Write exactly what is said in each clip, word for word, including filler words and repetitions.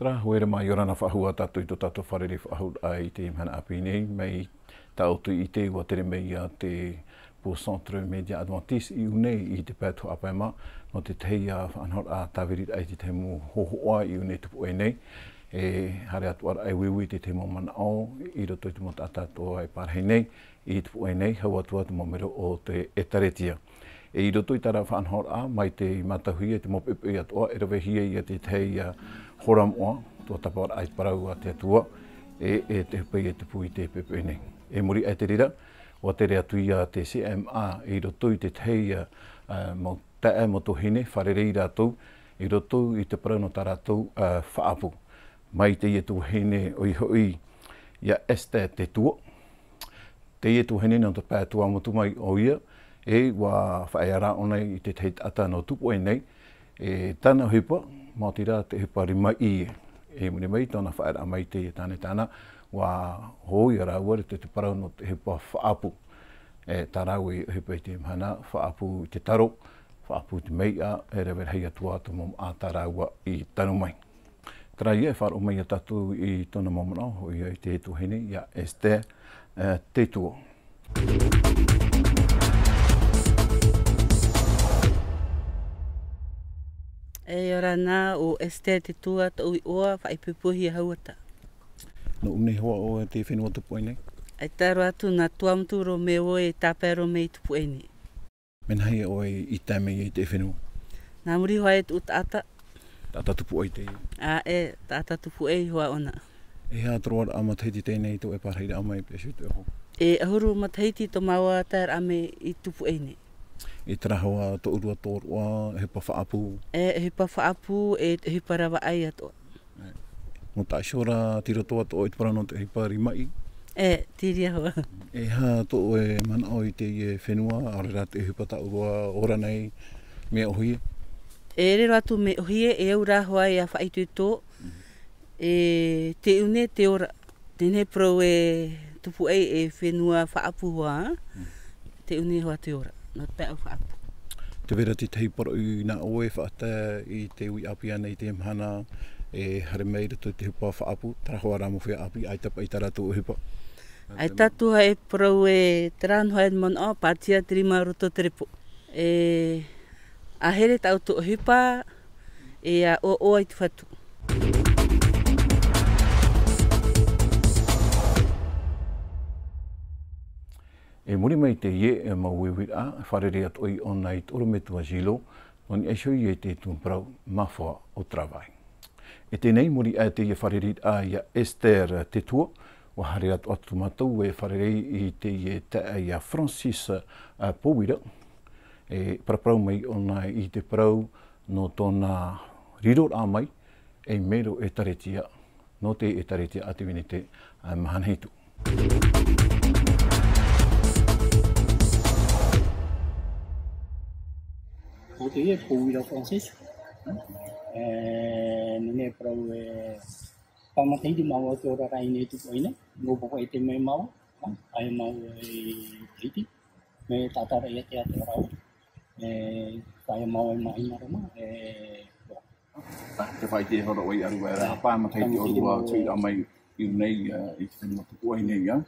Terā, haere mai, ʻia ora na faʻahou tātou i tō tātou fārerei-faʻahou-raʻa i teie mahana ʻāpī nei, mai tā ʻoutou i ʻite, ʻua tere mai te pū Centre Média Adventiste i ʻō nei i te pae tuhaʻa pae mā, nō te tahi faʻanahoraʻa tāviriraʻa i te tahi mau hōhoʻa i ʻō nei tupu aʻe nei, e haere atoʻa ra e uiui i te tahi mau manaʻo i roto i te mau taʻata atoʻa e pārahi nei, i tupu aʻe nei, hau atu ā te mau melo o te ʻĒtārētia. E i roto i terā faʻanahoraʻa, mai tei mātauhia te mau poʻipoʻi atoʻa, e ravehia ia te tahi, ā, hora moʻa, tō tāpaʻoraʻa i te parau a te Atua, e, e te ʻohipa e tupu i te poʻipoʻi nei. E muri aʻe i te reira, ʻua tere atu ia te C M A i roto i te tahi, ā, ā, mau taeaʻe, mau tuahine, fārerei rātou, i roto i te parau nō tā rātou, ā, faʻaʻapu. Mai teie tuahine ʻoia hoʻi, ia Esther Tetua. Teie tuahine nō te pae Tuamotu mai ʻoia, e ʻua faʻaea rā ʻōna i te tahi taʻata nō tupu aʻe nei, e tāna ʻohipa, maoti rā te ʻohipa rimaʻī. E muri mai tōna faʻaearaʻa mai teie tāne tāna, ʻua hōʻē ia rāua i te, te parau nō te ʻohipa faʻaʻapu. E tā rāua ʻohipa i teie mahana, faʻaʻapu i te taro, faʻaʻapu i te meiʻa, e rave rahi atu ā te mau māʻa tā rāua i tanu mai. Terā ia e faʻaroʻo mai ia tātou i tōna mau manaʻo, ʻoia i te tuahine, ia Esther, ā, Tetua. E ʻia ora na, ʻo Esther Tetua tōʻu iʻoa, faʻaipoipohia Hauata. Nō ʻō nei hoʻi ʻoe i te fenua tupu aʻe nei? ʻAita roa atu, nā Tuamotu roa mai vau e tāpae roa mai i tupu aʻe nei. Mea nāhea ʻoe i tae mai i teie fenua? Nā muri hoʻi i tōʻu taʻata. Taʻata tupu aʻe teie? ʻĀ, e, taʻata tupu aʻe hoʻi ʻōna. E aha te roaraʻa matahiti teie i tō ʻoe pārahiraʻa mai, pea ʻoia hoʻi tō ʻoe hō? E ʻahuru matahiti tō māua taeraʻa mai i tupu aʻe nei. E terā hoʻi tō ʻoe tōroʻa, ʻohipa faʻaʻapu? E, ʻohipa faʻaʻapu, e, ʻohipa ravaʻai atoʻa. Nō taʻa iho rā, tei roto atoʻa i te parau nō te ʻohipa rimaʻī? E, terā hoʻi. E aha tō ʻoe manaʻo i teie fenua, ʻaore rā te ʻohipa tā ʻoe e ora nei, mea ʻōhie? E riro atu mea ʻōhie, e au rā hoʻi ʻia faʻaitoito, e te ʻū nei te ora, teie nei parau e tupu aʻe e fenua faʻaʻapu hoʻi, te ʻū nei hoʻi te ora, nō te pae faʻaʻapu. Tē vai ra te tahi parau nā ʻoe e faʻatae i te uiʻāpī ānei i teie mahana, e haere mai i roto i te ʻohipa faʻaʻapu, terā hoʻi rā mau feiā ʻāpī, ʻaita paʻi tā rātou ʻohipa. ʻAita atu hoʻi e parau e terā noa e manaʻo, pātia te rima roto te repo. E ʻa here tā ʻoutou ʻohipa, e ʻa ʻoaʻoa i te Fatu. E muri mai i teie mau uiuiraʻa, fārerei atoʻa ʻōna i te ʻorometua Gilot, nō niʻa iho ia i te tumu parau, Ma foi au travail. E teie nei, muri aʻe i teie fārereiraʻa ia Esther Tetua, ʻua haere atu, atu mātou e fārerei i teie taeaʻe ia Francis, ā, Pouira, e paraparau mai ʻōna i te parau nō tōna riroraʻa mai ei melo ʻĒtārētia, nō te ʻĒtārētia Adventiste, ā, mahana hitu. Ko teie Pouira Francis, e, nehenehe e parau e, pae matahiti māua te oraraʻa i teie nei tupu aʻe nei, nō Papeʻete mai māua, ā, ʻaita māua i Tahiti, mea taʻata ra ia te atua rāua, e, ʻaita māua i Hinaʻaro mā, e, Te faʻaʻite hora ʻoe i ʻaru ē, pae matahiti ʻōrua tei ʻō mai i ʻō nei, ā, i te fenua tupu aʻe nei, ā.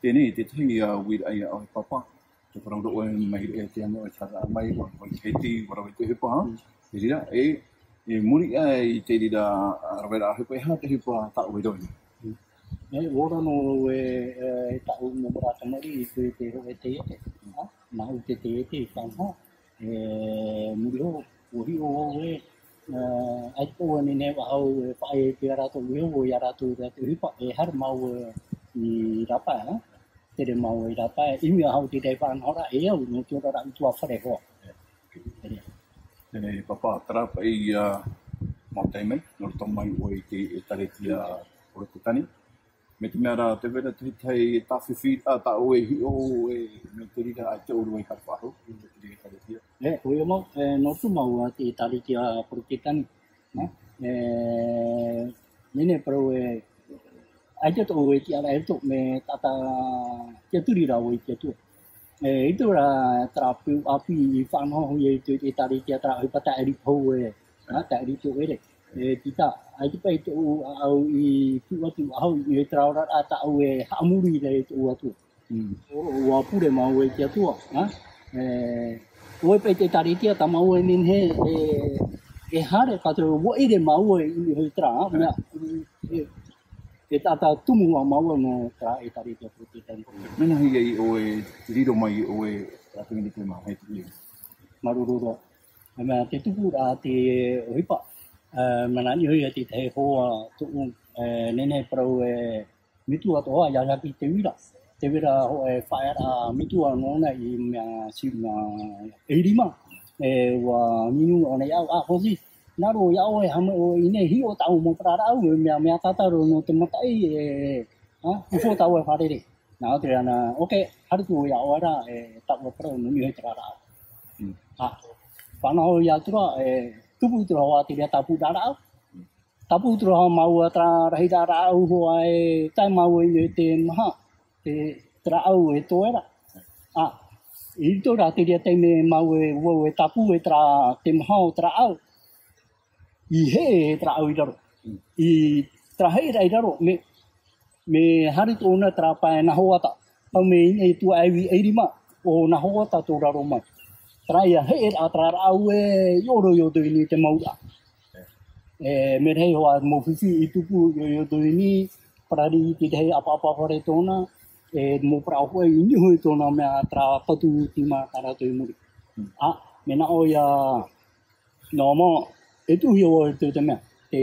Teie nei, te tahi, ā, uiraʻa ia ʻoe pāpā, te parau ra ʻoe mai, e te ano e tara mai, ʻua, ʻua hiti, ʻua rave te ʻohipa, ā. Te reira, e, e muri aʻe i te reira, ā, raveraʻa ʻohipa, e aha te ʻohipa tā ʻoe i rave nei? E, ʻua ora noa vau e, e, e tāʻu mau maraʻa tamariʻi i te, te roʻe taiete, ā, nā ʻu te taiete i Fānaho, e, muri iho, ʻua hiʻo vau ē, e, ʻaita paʻi nehenehe faʻahou e faʻaea i rātou, ʻua hiʻo vau ia rātou i te ʻohipa, e haere māua i Rapa, ā, tere māua i Rapa, e ʻimi faʻahou i te faʻanahoraʻa e au, nō te oraraʻa ʻutuāfare hoʻi. Teie nei, pāpā, terā paʻi, ā, mau taime, nō roto mai ʻoe i te ʻĒtārētia Porotetani. Mai te mea rā, tē vai ra te tahi tāfifi, ā, tā ʻoe e hiʻo, e, mai te reira ʻaita ʻōrua i haere faʻahou, mai te reira ʻĒtārētia. E, ʻoia mau, e, nō roto māua i te ʻĒtārētia Porotetani, nā? E, nehenehe e parau ē, ʻaita tō ʻoe e tiʻa ra i roto, mea taʻata tiʻaturi rā vau i te Atua. E, i te reira terā peu ʻāpī i faʻanaho hoʻi i te, i te ʻĒtārētia terā ʻohipa tāʻiri pahu ē, nā, tāʻiri tō ʻoe ra. E tita, ʻaita paʻi tōʻu ʻāʻau i tuʻu atu, ʻahu i terā oraraʻa tāʻu e haʻamori i tōʻu Atua. Mm. ʻUa pure māua i te Atua, ā? E, ʻoia paʻi te ʻĒtārētia tā māua e nehenehe e, e haere, ka te ʻua ʻere māua i niʻa i terā, ā? Mea, e, e taʻata tumu ā māua nō terā ʻĒtārētia Porotetani. Mea nāhea ʻoe, riro mai ʻoe, atu i te mau, hei te Māuruuru roa. Mea te tupu ra te ʻohipa, e, mea nā niʻa iho ia te tahi hoa tōʻu, e, nehenehe parau e, metua atoʻa, ʻia Iāki Teuira. Teuira hōʻē faʻaearaʻa metua nōna i mea, i mea ʻEirima. E, ʻua ninu ʻōna iāʻu, ā, Francis, nā roto iāʻu e haʻamau i ʻō nei, hiʻo tāʻu mau parau rāʻau, e mea, mea tātaro nō te mataʻi, e, ā, i fō tāʻu e fārerei. Nā, ʻo te reira na, ok, haere atu iāʻu ra, e, tāʻu e parau nō niʻa i terā rāʻau. Mm. Ā, fānaʻo iā ʻAtura, e, tupu i terā hoa te reira tāpū rāʻau. Tāpū atu ra māua terā rahiraʻa rāʻau hoʻi e tae māua i te maha, te, te rāʻau e toe ra. Ā, i roto rā te reira taime māua e, vau e tāpū e terā, te maha o te rāʻau. I heʻe e te rāʻau i raro. I terā heʻeraʻa i raro, mea, mea haere atu ʻōna terā pae Nahoata. Pau mai i niʻa i tuaʻaevi ʻEirima, ʻo Nahoata tō raro mai. Terā ia heʻeraʻa terā rāʻau e, i ʻō roa i ʻō nei te mau ra. E, mea rahi hoʻi mau fifi i tupu i, i ʻō nei, parari i te tahi ʻapaʻapa fare tōna, e, mau parau hoʻi i niʻa i tōna mea terā patu tīmā tā rātou i muri. Ā, mea nā ʻō ia, nō mau, e tuʻuhia vau i te, te mea, te,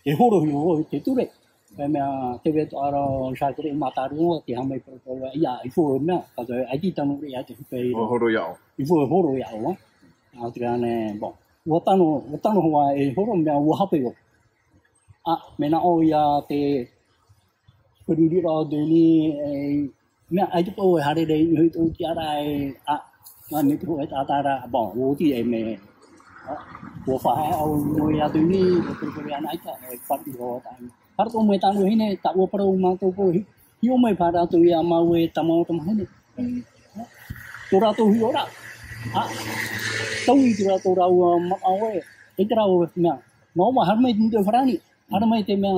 e horohia vau i te ture. E mea, tē vai atoʻa ra Jacques Rémy Mataro, tē haʻamau i parau, ia, il faut mea, ka te, ʻaita i tano ra ia te hupe i ʻō. Horo iāʻu. Il faut e horo iāʻu, ā. Nā te reira ānei, bon. ʻUa tano, ʻua tano hoʻi e horo mea ʻua hape vau. Ā, mea nā ʻō ia te, Fāriʻi ra ʻo Denis, e, mea, ʻaita paʻi e haere ra i niʻa i tōʻu tiʻaraʻa, e, ā, mea nā te hōʻē taʻata ra, bon, ʻua oti e mea, ā, ʻua faʻaea au i mua iā Denis, ʻua perepereʻa ana ʻaita, e, fāriʻi ra ʻo Denis. Haere atu mai tāna vahine, tā ʻua parau mātou paʻi, hiʻo mai paʻi rātou iā māua e tamaʻo tamahine. Tō rātou hiʻoraʻa, ā, taui tō rātou rāua manaʻo e, e te rāua mea, nō ʻua haere mai te farāni, haere mai te mea,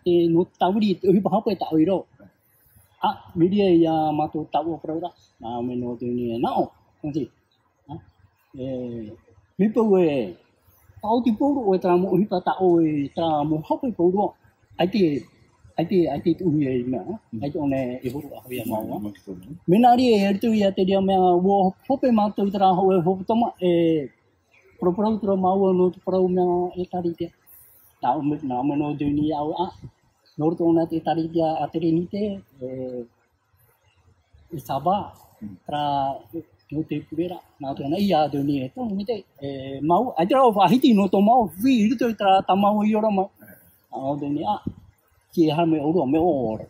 te, nō te tāviri, te ʻohipa hape e taʻo i raro. Ā, mai reira ia mātou taʻu o parau ra, nā, mea nō Denis e nāʻō, nō te, ā, e, mea paʻi e, taʻo te pauroa, ʻoe terā mau ʻohipa taʻo e, terā mau hape pauroa, ʻaita, ʻaita, ʻaita tuʻuhia i mea, ā, ʻaita ʻōna e horo ʻaʻe ia māua. Mea nā reira, e riro ia te reira mea, ʻua hope mātou terā hōʻē hepetoma, e, paraparau terā māua nō te parau mea ʻĒtārētia. Nā, mea, nā, mea nō Denis au, ā, nō roto ʻōna te ʻĒtārētia a Trinité, e, e Saba, terā, e, nō te pureraʻa, nā tōna ia Denis e tano mai te, e, mau, ʻaita rā ʻua faʻahiti nō tō mau, fifi i roto i terā tā māua i ora mai. Nā Denis, ā, tē haere mai ʻōrua, mea ʻōrua.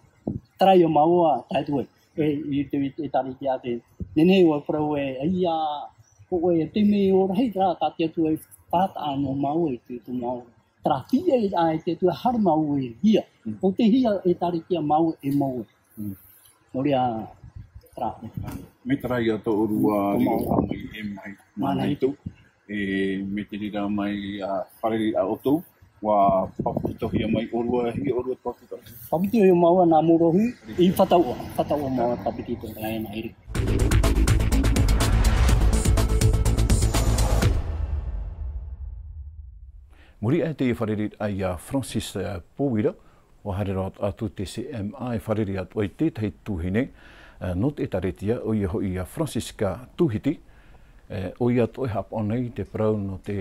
Terā ia māua, tae atu ai. E, i te, i te ʻĒtārētia te, nehenehe ʻoe parau e, ia, ʻoe, e te mea ʻō rahi terā, tā te Atua e faʻataʻa nō māua i te, tō māua. Terā tīaʻiraʻa e te Atua haere māua e hia. Mm. ʻO te hia ʻĒtārētia māua e māua. Mm. Nō reira, terā. Mai terā ia tō ʻōrua riro mai e mai. Māna hitu. E, mai te reira mai, ā, fārerei ā ʻoutou, ʻua papetitohia mai ʻōrua, hia ʻōrua te papetito. Papetitohia māua nā Morohi, i Fataua, Fataua māua papetito, terā ena iri. Muri aʻe teie fārereiraʻa ia Francis, ā, Pouira, ʻua haere roa atu te C M A e fārerei atu ai i te tahi tuahine, ā, nō te ʻĒtārētia, ʻoia hoʻi ia Francisca Tuhiti, ā, ʻoia atoʻa e haʻapaʻo nei i te parau nō te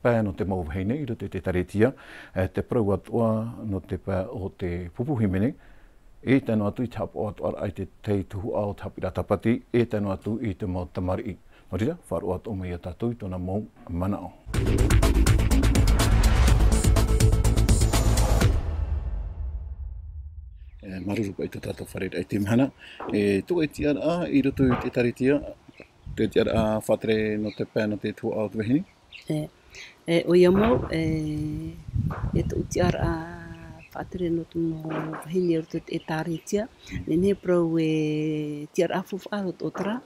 pae nō te mau vahine i roto i te ʻĒtārētia, ā, te parau atoʻa nō te pae o te pupu hīmene, e tae noa atu i te haʻapaʻo atoʻa ra i te tahi tuhaʻa o te haʻapiʻiraʻa Tāpati, e tae noa atu i te mau tamariʻi. Nō reira, faʻaroʻo atoʻa mai ia tātou i tōna mau manaʻo. E, māuruuru paʻi tō tātou fārereiraʻa i teie mahana. E, tō ʻoe tiʻaraʻa i roto i te ʻĒtārētia, tō ʻoe tiʻaraʻa faʻatere nō te pae nō te tuhaʻa o te vahine? E, e, ʻoia mau, e, e tōʻu tiʻaraʻa faʻatere nō te mau vahine i roto i te ʻĒtārētia, nehenehe e parau e tiʻaraʻa faufaʻa roto o terā,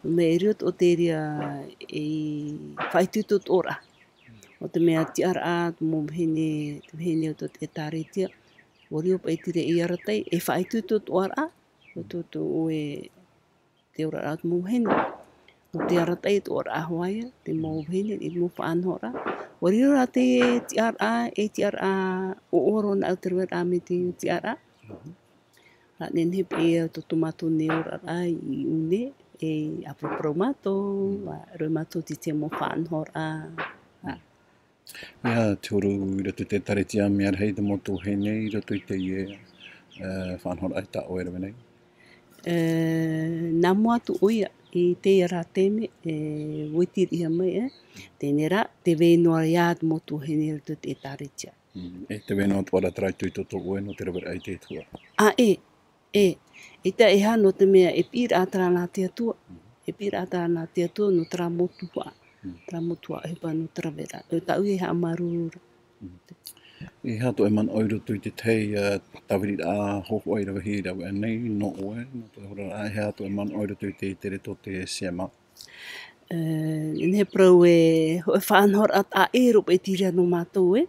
mea e riro atoʻa te reira e faʻaitoitoraʻa. Nō te mea tiʻaraʻa, te mau vahine, te vahine o tō te ʻĒtārētia. ʻUa riro paʻi te reira i arataʻi, e faʻaitoito atoʻa ra, tō, tō, tō ʻoe te oraraʻa o te mau vahine. Nō te arataʻi atoʻa ra hoʻi ia, te mau vahine, te mau faʻanahoraʻa. ʻUa riro rā te tiʻaraʻa, e tiʻaraʻa, ʻoʻoro nā ʻu te rave ra mai te tiʻaraʻa. Rā, nehenehe paʻi tō, tō mātou nei oraraʻa i ʻō nei, e ʻāparaparau mātou, ʻua rave mātou i te mau faʻanahoraʻa. Ia, te huru i roto i te ʻĒtārētia, mea rahi te mau tuahine i roto i teie, e, faʻanahoraʻa tā ʻoe e rave nei? E, nā mua atu ʻoia, i teie rā taime, e, ʻua ʻite riʻi mai, e, teie rā, tē vai noa ra te mau tuahine i roto i te ʻĒtārētia. Mm, e tē vai noa atoʻa ra terā itoito tō ʻoe nō te raveraʻa i te tuhaʻa. ʻĀ, e, e, eʻita e aha, nō te mea e piʻiraʻa terā nā te Atua, e piʻiraʻa terā nā te Atua nō terā mau tuhaʻa, terā mau tuhaʻa ʻohipa nō te rave ra, e tāʻu e haʻamāuruuru ra. Mm. E aha tō ʻoe manaʻo i roto i te tahi, ā, tāviriraʻa hōhoʻa i ravehia i rāveʻa nei, nō ʻoe, nō tō ʻoe oraraʻa, e aha tō ʻoe manaʻo i roto i te tere tō te C M A? E, nehenehe e parau e, hōʻē faʻanahoraʻa taʻa ʻē roa paʻi tei reira nō mātou, e.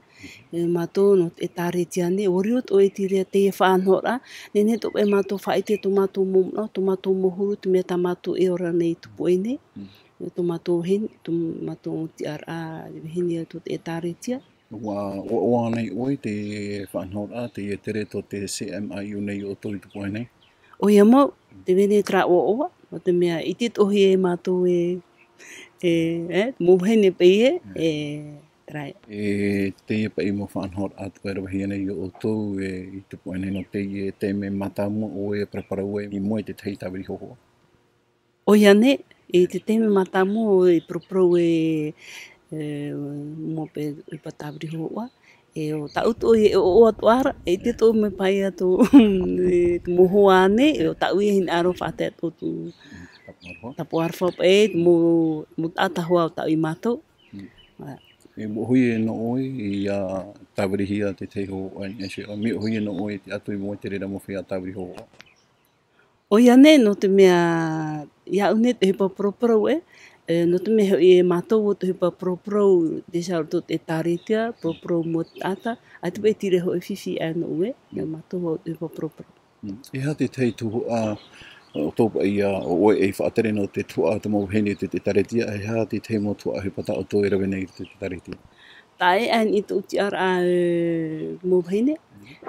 E, mātou nō te ʻĒtārētia nei, ʻua riro atoʻa e tei reira teie faʻanahoraʻa, nehenehe atoʻa paʻi mātou faʻaʻite tō mātou mau manaʻo, tō mātou mau huru, te mea tā mātou e ora nei i tupu aʻe nei. Mm. Tō mātou vahine, tō mātou tiʻaraʻa, vahine a tō te ʻĒtārētia. ʻUa, ʻua, ʻua ʻoaʻoa nei ʻoe te faʻanahoraʻa, teie tere tō te C M A i ʻō nei iā ʻoutou i tupu aʻe nei? ʻOia mau, tē vai nei terā ʻoaʻoa, nō te mea ʻite atoʻa hia e mātou e, e, e, mau vahine paʻi e, e, terā ia. E teie paʻi mau faʻanahoraʻa atoʻa e ravehia nei iā ʻoutou e, i tupu aʻe nei nō teie taime mātāmua ʻoe e paraparau ai i mua i te tahi tāviri hōhoʻa? ʻOia nei, i te taime mātāmua ʻoe e paraparau e, e, mua paʻi ʻohipa tāviri hōhoʻa, e ʻo tāʻu atoʻa e ʻoaʻoa atoʻa ra, e ʻite atoʻa mai paʻi ā tō, e, te mau hoa nei, e ʻo tāʻu e hinaʻaro faʻatae atoʻa tō, tāpū aroha paʻi, te mau, mau taʻata hoa o tāʻu i mātau. Mm. Ā. E moʻohia e nō ʻoe, ʻia tāvirihia te tahi hōhoʻa i niʻa iho, e moʻohia e nō ʻoe te ʻatu i mua i te reira mau feiā tāviri hōhoʻa? ʻOia nei, nō te mea, iāʻu nei te ʻohipa paraparau, e, e, nō te mea hoʻi e mātou ʻo te ʻohipa paraparau, déjà roto i te ʻĒtārētia, paraparau mua te taʻata, ʻaita paʻi te reira hoʻi fifi aʻe nō ʻoe, e, mātou ʻo te ʻohipa paraparau. Mm. E aha te tahi tuhaʻa, ʻo tō paʻi ā, ʻo ʻoe e faʻatere nō te tuhaʻa o te mau vahine i te, te ʻĒtārētia, e aha te tahi mau tuhaʻa ʻohipa tā ʻoutou e rave nei i te, te ʻĒtārētia? Taʻa ʻē aʻe i tōʻu tiʻaraʻa, e, mau vahine.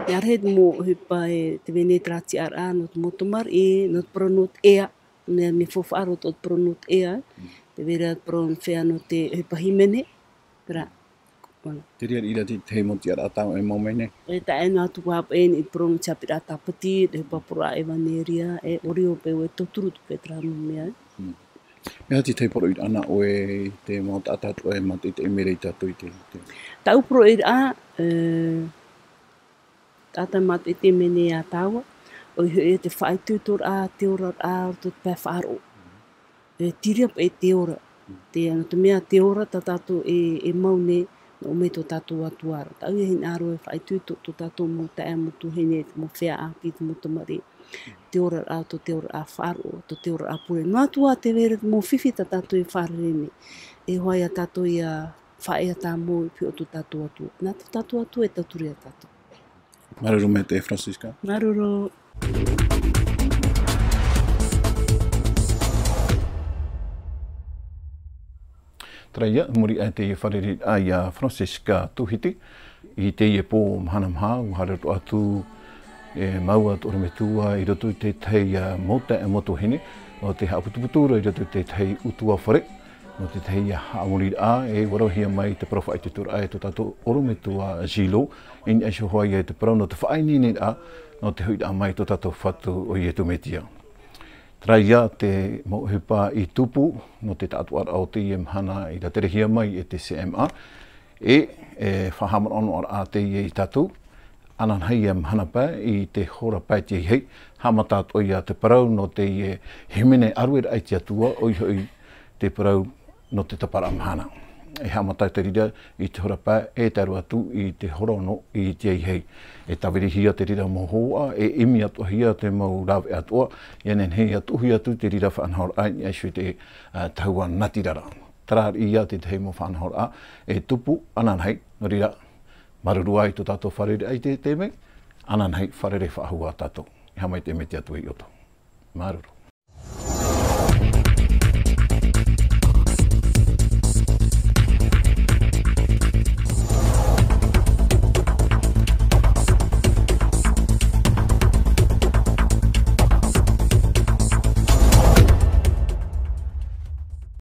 Mea rahi te mau ʻohipa e tē vai nei terā tiʻaraʻa nō te mau tamariʻi, nō te parau nō te ea. Mea, mea faufaʻa roa tō te parau nō te ea. Mm. Tē vai ra te parau nō te feiā nō te ʻohipa hīmene. Terā. Voilà. Te reira, reira te, te mau tiʻaraʻa tā ʻoe e mau mai nei. E tae noa atu paʻi i te parau nō te haʻapiʻiraʻa tāpati, te ʻohipa parau ʻevaneria, e ʻore ʻo paʻi ʻoe e tauturu atu paʻi terā mau mea. Mm. E aha te tahi poroʻi nā ʻoe i te mau taʻata atoʻa e mātaʻitaʻi mai ra iā tātou i te, te. Tāʻu poroʻiraʻa, e, taʻata mātaʻitaʻi mai nei iā tāua, ʻoia hoʻi te faʻaitoitoraʻa, te oraraʻa, roto i te pae faʻaroʻo. E, te reira paʻi te ora. Te, nō te mea te ora tā tātou e, e mau nei, nō ʻō mai tō tātou Atua ra. Tāʻu e hinaʻaro e faʻaitoito tō tātou mau taeaʻe, mau tuahine, mau feiā ʻāpī, mau tamariʻi. Te oraraʻa, tō te oraraʻa faʻaroʻo, tō te oraraʻa pure. Noa atu ā tē vai ra te mau fifi tā tātou e fārerei nei. E hoa iā tātou ʻia faʻaea tāmau i pihaʻi o tō tātou Atua. Nā tō tātou Atua e tauturu iā tātou. Māuruuru maitaʻi Francisca. Māuruuru. Terā ia, muri aʻe teie fārereiraʻa iā Francisca Tuhiti, i teie pō mahana maha, ʻua haere roa atu e māua tō ʻorometua i roto i te tahi, ā, mau taeaʻe, mau tuahine, ʻo tē haʻaputuputu ra i roto i te tahi ʻutuāfare, nō te tahi haʻamoriraʻa, e ʻua ravehia mai te parau faʻaitoitoraʻa e tō tātou ʻorometua Gilot, i niʻa iho hoʻi ia i te parau nō te faʻaineineraʻa, nō te hoʻiraʻa mai i tō tātou Fatu ʻo Iesu Mesia. Terā ia te mau ʻohipa i tupu, nō te taʻatoʻaraʻa o teie mahana i rāterehia mai e te C M A, e, e faʻahaʻamanaʻoraʻa teie iā tātou, ananahi ia mahana pae i te hora pae tiahi, haʻamata atoʻa ia te parau nō teie hīmene ʻārueraʻa i te Atua, ʻoia hoʻi te parau nō te taparaʻa mahana. E haʻamata te reira i te hora pae, e tae roa atu i te hora ono i tiahi. E tāvirihia te reira mau hōhoʻa, e ʻimi atoʻahia te mau rāveʻa atoʻa, ʻia nehenehe ʻia tuʻuhia atu te reira faʻanahoraʻa i niʻa iho i te, ā, tahua natirara. Tararia te tahi mau faʻanahoraʻa e tupu ananahi. Nō reira, māuruuru i tō tātou fārereiraʻa i te taime ananahi. Fārerei faʻahou tātou. E haʻamaitaʻi mai te Atua ia ʻoutou. Māuruuru.